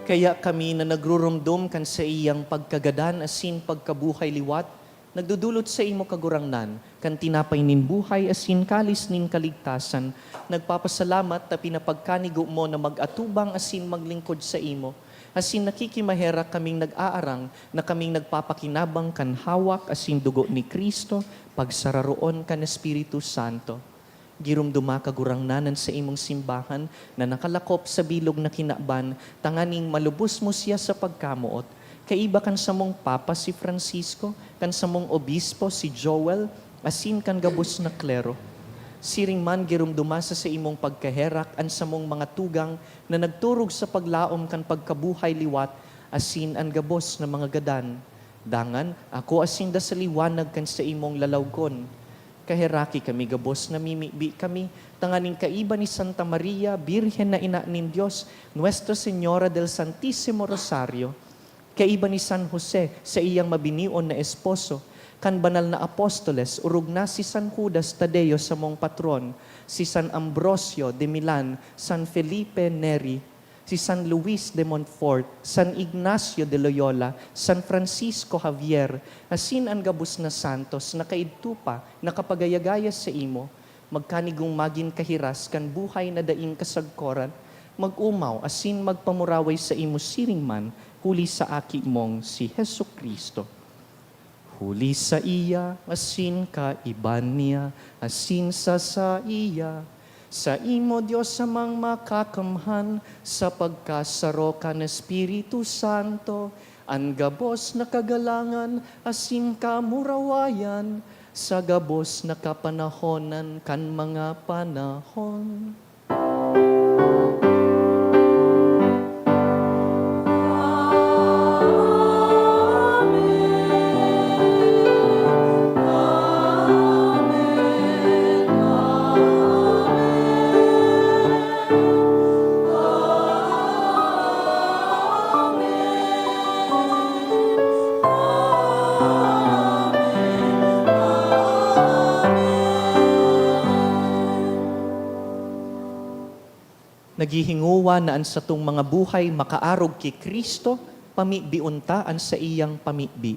Kaya kami na nagruromdom kan saiyang pagkagadan asin pagkabuhay liwat, nagdodolot saimo, Kagurangnan, kan tinapay nin buhay asin kalis nin kaligtasan, nagpapasalamat ta pinapagkanigo mo na mag-atubang asin maglingkod saimo, asin nakikimaherak kaming nag-aarang na kaming nagpapakinabang kan hawak asin dugo ni Cristo, pagsararoon kan Espiritu Santo. Giromdoma, Kagurangnan, an saimong simbahan na nakalakop sa bilog na kinaban, tanganing malubos mo siya sa pagkamoot. Kaiba kan samong Papa si Francisco, kan samong Obispo si Joel, asin kan gabos na klero. Siring man, giromdoma sa saimong pagkaherak an samong mga tugang na nagturog sa paglaom kan pagkabuhay liwat asin an gabos na mga gadan. Dangan, akoa sinda sa liwanag kan saimong lalawgon. Kaheraki kami gabos, namimibi kami, tanganing kaiba ni Santa Maria, Birhen na Ina nin Dios, Nuestra Señora del Santísimo Rosario, kaiba ni San Jose, saiyang mabinion na esposo, kan banal na apostoles, orog na si San Judas Tadeo, samong patron, si San Ambrosio de Milan, San Felipe Neri, si San Luis de Montfort, San Ignacio de Loyola, San Francisco Javier, asin an gabos na santos na kaidto pa nakapagayagaya saimo, magkanigong magin kahiras kan buhay na daing kasagkoran, mag-omaw asin magpamuraway saimo siring man huli sa Aki mong si Jesu-Cristo. Huli saiya, asin kaiba niya, asin sa saiya, saimo, Dios Amang Makakamhan, sa pagkasaro kan Espiritu Santo, an gabos na kagalangan asin kamurawayan, sa gabos na kapanahonan kan mga panahon. Naghihingowa na an satong mga buhay makaarog ki Cristo, pamibion ta an saiyang pamibi.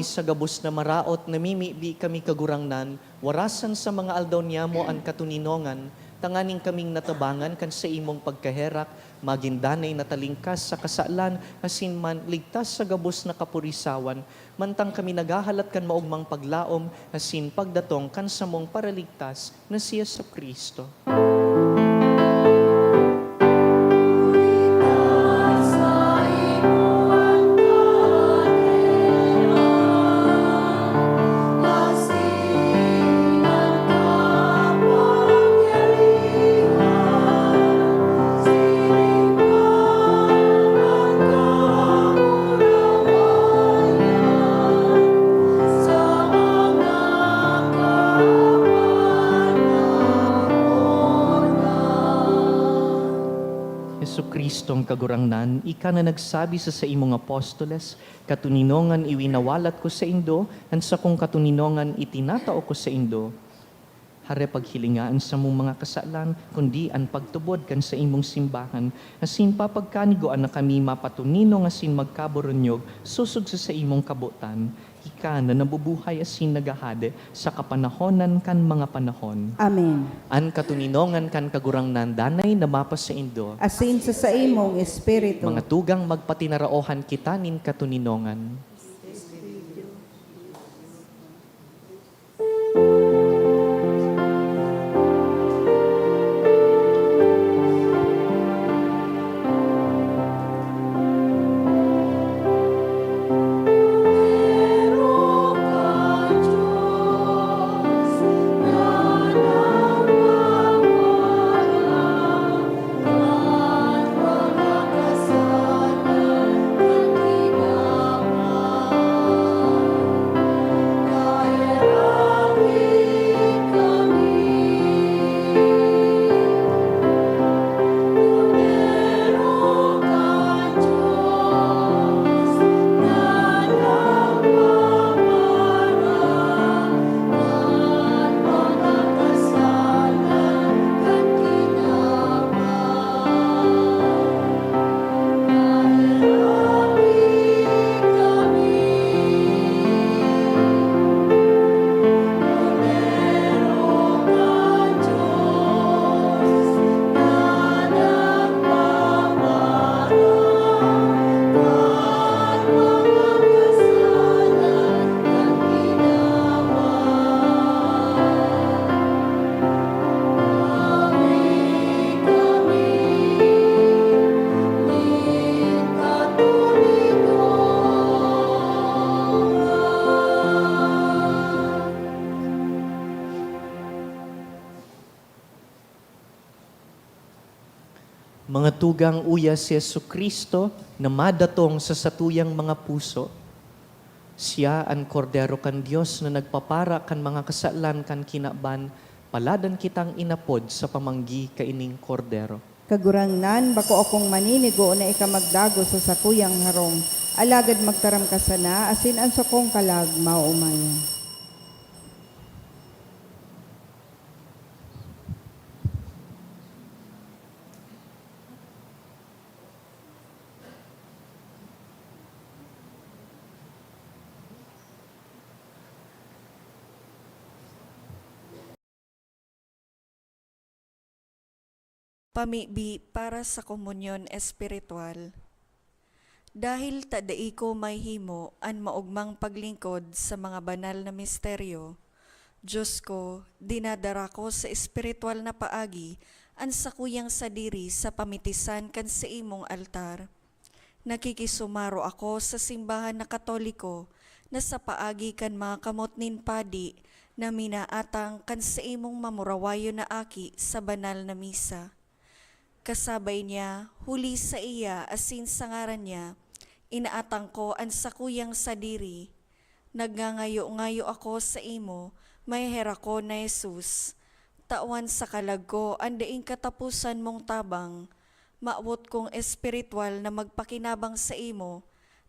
Sa gabos na maraot, namimibi kami, Kagurangnan, warasan sa mga aldaw niyamo an katoninongan, tanganing kaming natabangan kan saimong pagkaherak, magin danay na talingkas sa kasalan, asin man ligtas sa gabos na kapurisawan, mantang kami naghahalat kan maogmang paglaom asin pagdatong kan samong Paraligtas na si Jesu-Cristo. Jesu-Cristong Kagurangnan, ika na nagsabi sa saimong apostoles, "Katoninongan iwinawalat ko saindo, an sakong katoninongan itinatao ko saindo." Hare paghilinga an samong mga kasalan, kundi an pagtubod kan saimong simbahan, asin papagkanigoan na kami mapatoninong asin magkaboronyog sosog sa saimong kabotan, ika na nabubuhay asin naghahade sa kapanahonan kan mga panahon. Amen. An katoninongan kan Kagurangnan danay na mapasaindo. Asin sa saimong espiritu. Mga tugang, magpatinaraohan kita nin katoninongan. Mga tugang, uya si Jesu-Cristo na madatong sa satuyang mga puso. Siya an Kordero kan Dios na nagpapara kan mga kasalan kan kinaban. Paladan kitang inapod sa pamanggi kaining Kordero. Kagurangnan, bako akong maninigo na ika magdagos sa sakuyang harong, alagad magtaram ka sana, asin an sakong kalag maomayan. Pamibi para sa komunyon espiritual. Dahil ta dai ko mahimo an maogmang paglingkod sa mga banal na misteryo, Dios ko, dinadara ko sa espiritual na paagi an sakuyang sadiri sa pamitisan kan saimong altar. Nakikisumaro ako sa simbahan na Katoliko na sa paagi kan mga kamot nin padi na minaatang kan saimong mamurawayon na aki sa banal na misa. Kasabay niya, huli saiya asin sa ngaran niya, inaatang ko an sakuyang sadiri. Nagngangayo-ngayo ako saimo, maheherak ko na Jesus. Tawan sa kalag ko an daing kataposan mong tabang. Mawot kong espiritual na magpakinabang saimo,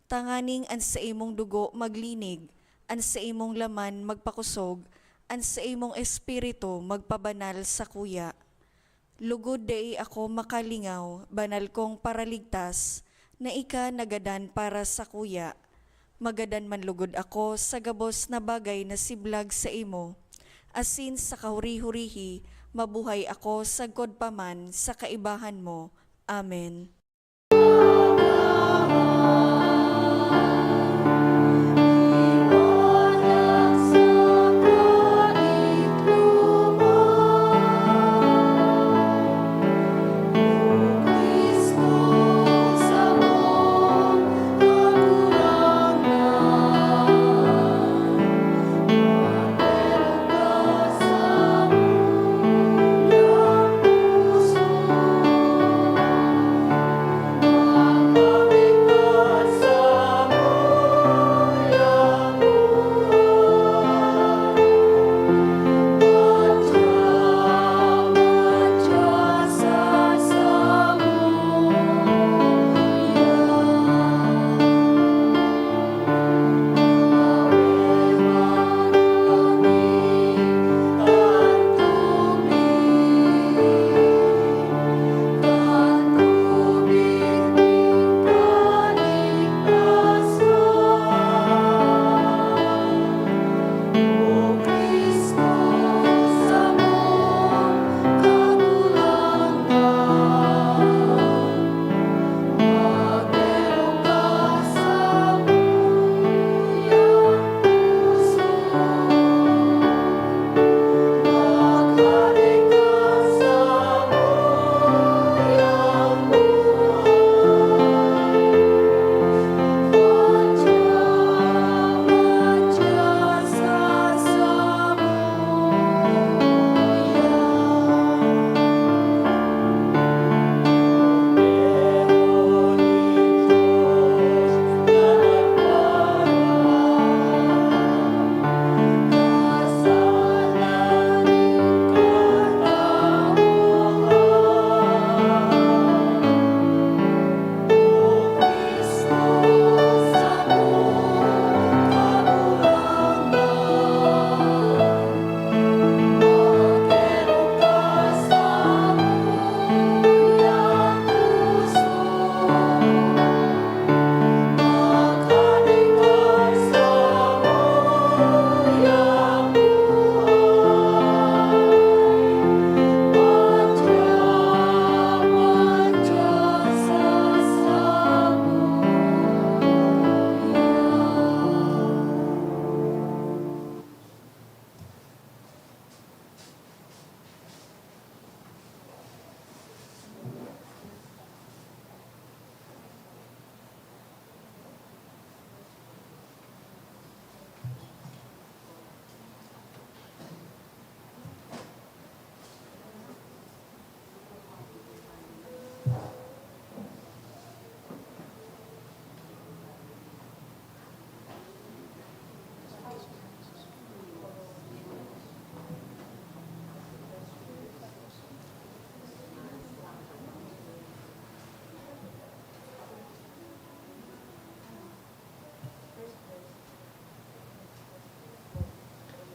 tanganing an saimong dugo maglinig, an saimong laman magpakosog, an saimong espiritu magpabanal sakuya. Lugod dai ako makalingaw, banal kong Paraligtas, na ika nagadan para sakuya. Magadan man lugod ako sa gabos na bagay na siblag saimo, asin sa kahuri-hurihi mabuhay ako sagkod pa man sa kaibahan mo. Amen.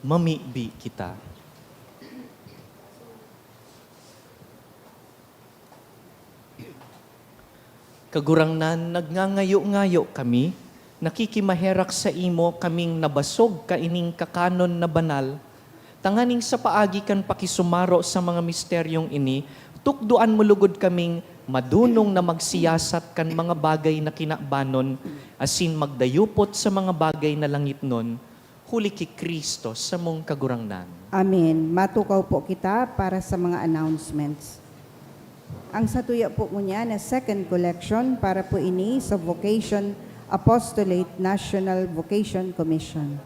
Mamibi kita. Kagurangnan, nagngangayo-ngayo kami, nakikimaherak saimo kaming nabasog kaining kakanon na banal, tanganing sa paagi kan pakisumaro sa mga misteryong ini, tukdoan mo lugod kaming madunong na magsiyasat kan mga bagay na kinabanon, asin magdayupot sa mga bagay na langitnon, huli ki Cristo, samong Kagurangnan. Amen. Matukaw po kita para sa mga announcements. Ang satuya po ngunyan na second collection para po ini sa Vocation Apostolate National Vocation Commission.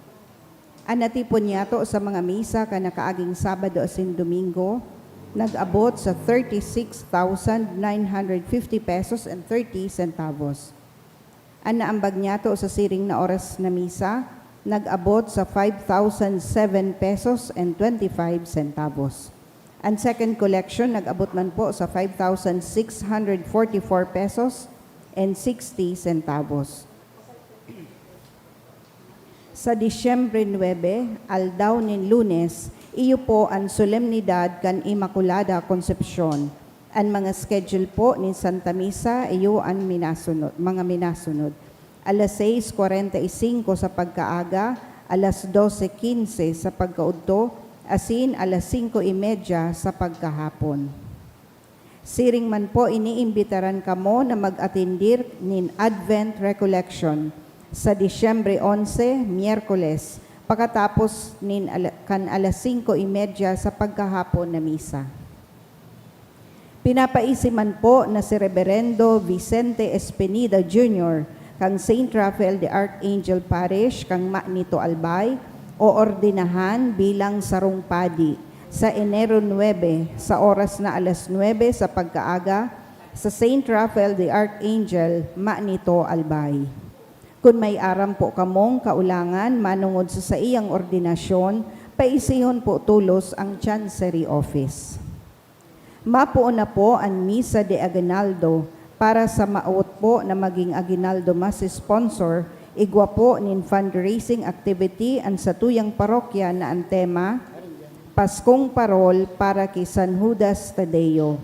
An natipon niyato sa mga misa kan nakaaging Sabado asin Domingo nag-abot sa thirty-six thousand nine hundred fifty pesos and thirty centavos. An naambag niyato sa siring na oras na misa nag-abot sa five thousand seven pesos and twenty-five centavos. An second collection nag-abot man po sa five thousand six hundred forty-four pesos and sixty centavos. Sa Disyembre nuebe, aldaw nin Lunes, iyo po an solemnidad kan Inmaculada Concepcion. An mga schedule po nin Santa Misa, iyo an minasunod, mga minasunod. alas sais kwarenta y singko sa pagkaaga, alas dose kinse sa pagkaudto, asin alas singko y medya sa pagkahapon. Siring man po, iniimbitaran kamo na mag-atendir nin Advent Recollection sa Disyembre onse, Miyerkules, pakatapos nin ala-, kan alas singko y medya sa pagkahapon na misa. Pinapaisi man po na si Reberendo Vicente Espinida Junior kan Saint Raphael the Archangel Parish kan Manito, Albay, oordinahan bilang sarong padi sa Enero nuebe, sa oras na alas nuebe sa pagkaaga, sa Saint Raphael the Archangel, Manito, Albay. Kun may aram po kamong kaulangan manongod sa saiyang ordinasyon, paisihon po tolos ang Chancery Office. Mapoon na po an Misa de Aguinaldo para sa maawot po na maging Aguinaldo Mass sponsor, igwa po nin fundraising activity an satuyang parokya na an tema, Paskong Parol para ki San Judas Tadeo.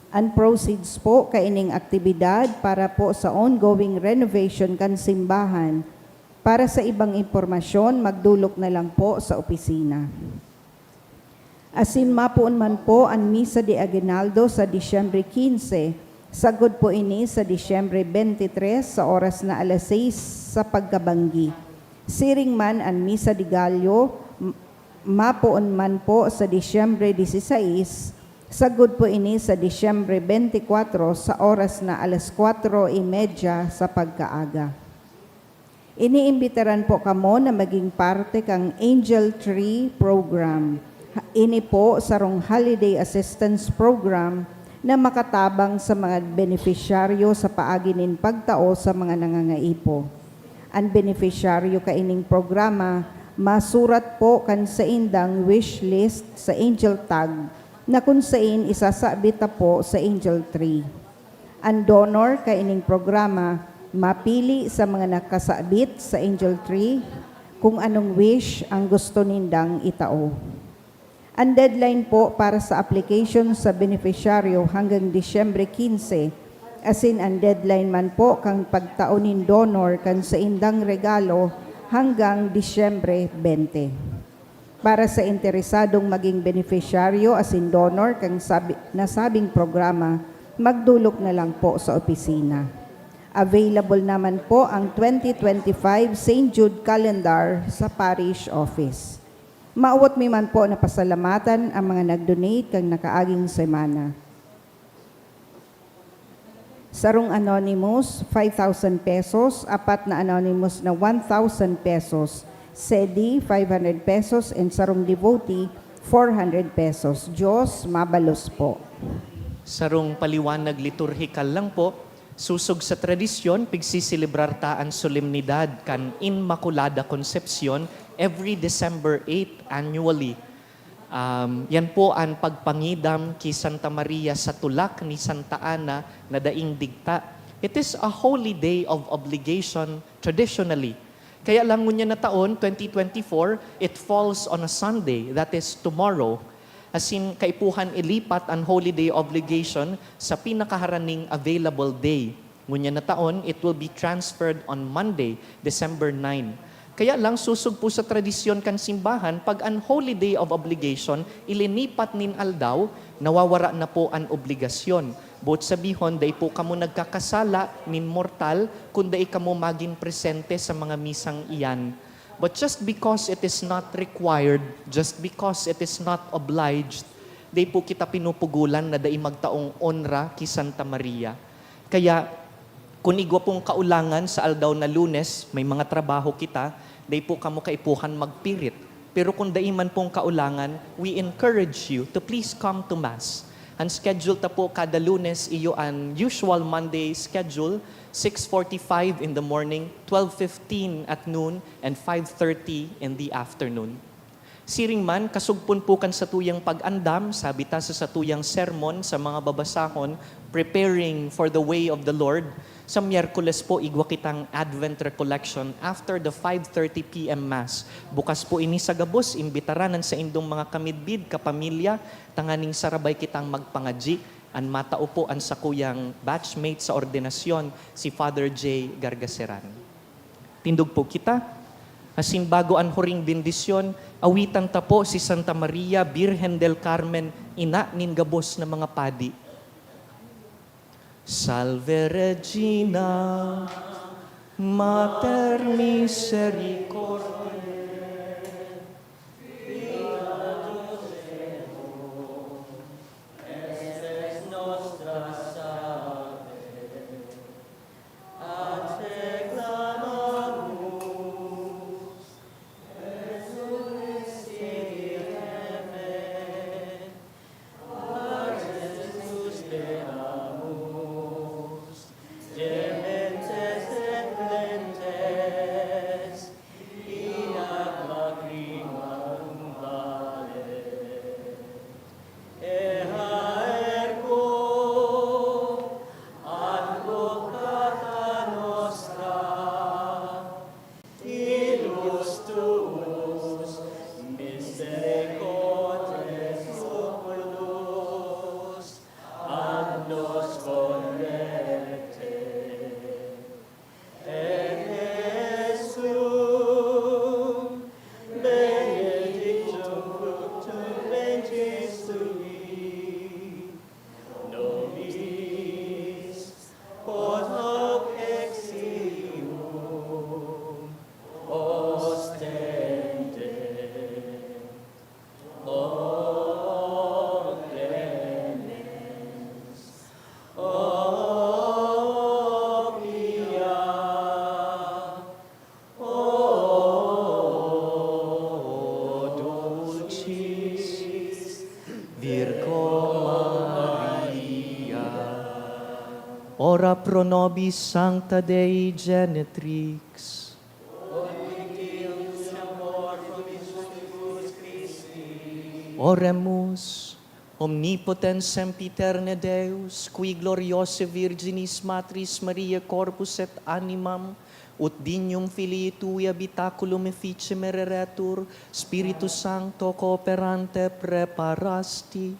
An proceeds po kaining aktibidad para po sa ongoing renovation kan simbahan. Para sa ibang impormasyon, magdolok na lang po sa opisina. Asin mapoon man po an Misa de Aguinaldo sa Disyembre kinse, sagkod po ini sa Disyembre bente tres sa oras na alas sais sa pagkabanggi. Siring man an Misa de Gallo, m-, mapoon man po sa Disyembre disisais, sagkod po ini sa Disyembre bente kwatro sa oras na alas kwatro y medya sa pagkaaga. Iniimbitaran po kamo na maging parte kan Angel Tree Program. Ha-, ini po sarong holiday assistance program na makatabang sa mga benepisyaryo sa paagi nin pagtao sa mga nangangaipo. An benepisyaryo kaining programa masurat po kan saindang wish list sa Angel Tag, na kun sain isasabit ta po sa Angel Tree. An donor kaining programa mapili sa mga nakasabit sa Angel Tree kung anong wish ang gusto nindang itao. An deadline po para sa application sa benepisyaryo hanggang Disyembre kinse, asin an deadline man po kan pagtao nin donor kan saindang regalo hanggang Disyembre bente. Para sa interesadong maging benepisyaryo asin donor kan sabi-, nasabing programa, magdolok na lang po sa opisina. Available naman po ang twenty twenty-five Saint Jude Calendar sa Parish Office. Maawot mi man po na pasalamatan ang mga nag-donate kan nakaaging semana. Sarong anonymous, five thousand pesos, apat na anonymous na one thousand pesos, sedi, five hundred pesos, and sarong devotee, four hundred pesos. Diyos mabalos po. Sarong paliwanag liturhikal lang po, sosog sa tradisyon, pigsiselebrar ta an solemnidad kan Inmaculada Concepcion every December eight annually. Um, yan po an pagpangidam ki Santa Maria sa tulak ni Santa Ana na daing digta. It is a holy day of obligation traditionally. Kaya lang ngunyan na taon, twenty twenty-four, it falls on a Sunday, that is tomorrow. Asin kaipuhan ilipat an holy day obligation sa pinakaharaning available day. Ngunyan na taon, it will be transferred on Monday, December nine. Kaya lang, sosog po sa tradisyon kan simbahan, pag an holy day of obligation ilinipat nin aldaw, nawawara na po an obligasyon. Boot sabihon, dai po kamo nagkakasala nin mortal kun dai kamo magin presente sa mga misang iyan. But just because it is not required, just because it is not obliged, dai po kita pinupugolan na dai magtaong onra ki Santa Maria. Kaya, kun igwa pong kaulangan sa aldaw na Lunes, may mga trabaho kita, dai po kamo kaipuhan magpirit. Pero kun dai man pong kaulangan, we encourage you to please come to Mass. An schedule ta po kada Lunes, iyo an usual Monday schedule, six forty-five in the morning, twelve fifteen at noon, and five thirty in the afternoon. Siring man, kasugpon po kan satuyang pag-andam, sabi ta sa satuyang sermon sa mga babasahon, Preparing for the Way of the Lord, sa Miyerkules po, igwa kitang Advent Recollection after the five thirty P M Mass. Bukas po ini sa gabos, imbitaran an saindong mga kamidbid, kapamilya, tanganing sarabay kitang magpangadyi. An matao po an sakuyang batchmate sa ordinasyon, si Father Jay Gargaseran. Tindog po kita. Asin bago an huring bendisyon, awitan ta po si Santa Maria, Birhen del Carmen, ina nin gabos na mga padi. Salve Regina, Mater Misericordiae, Ora pro nobis Sancta Dei Genetrix. Oremus. Omnipotens sempiterne Deus, qui gloriose Virginis Matris Mariae corpus et animam ut dignum Filii Tui habitaculum efficem ereretur, Spiritu Sancto cooperante preparasti,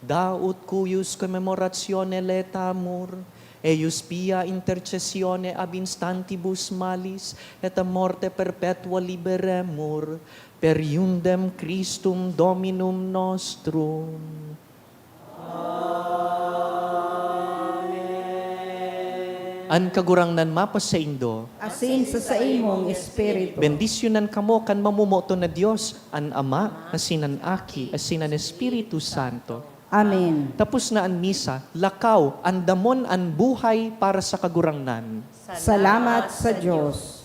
da ut cuius commemoratione laetamur, eius pia intercessione ab instantibus malis et a morte perpetua liberemur, per iundem Christum Dominum nostrum. An Kagurangnan mapasaindo. Asin sa saimong espiritu. Bendisyonan kamo kan mamomoton na Dios, an Ama, asin an Aki, asin an Espiritu Santo. Amen. Tapos na an misa, lakaw, andamon an buhay para sa Kagurangnan. Salamat sa Dios.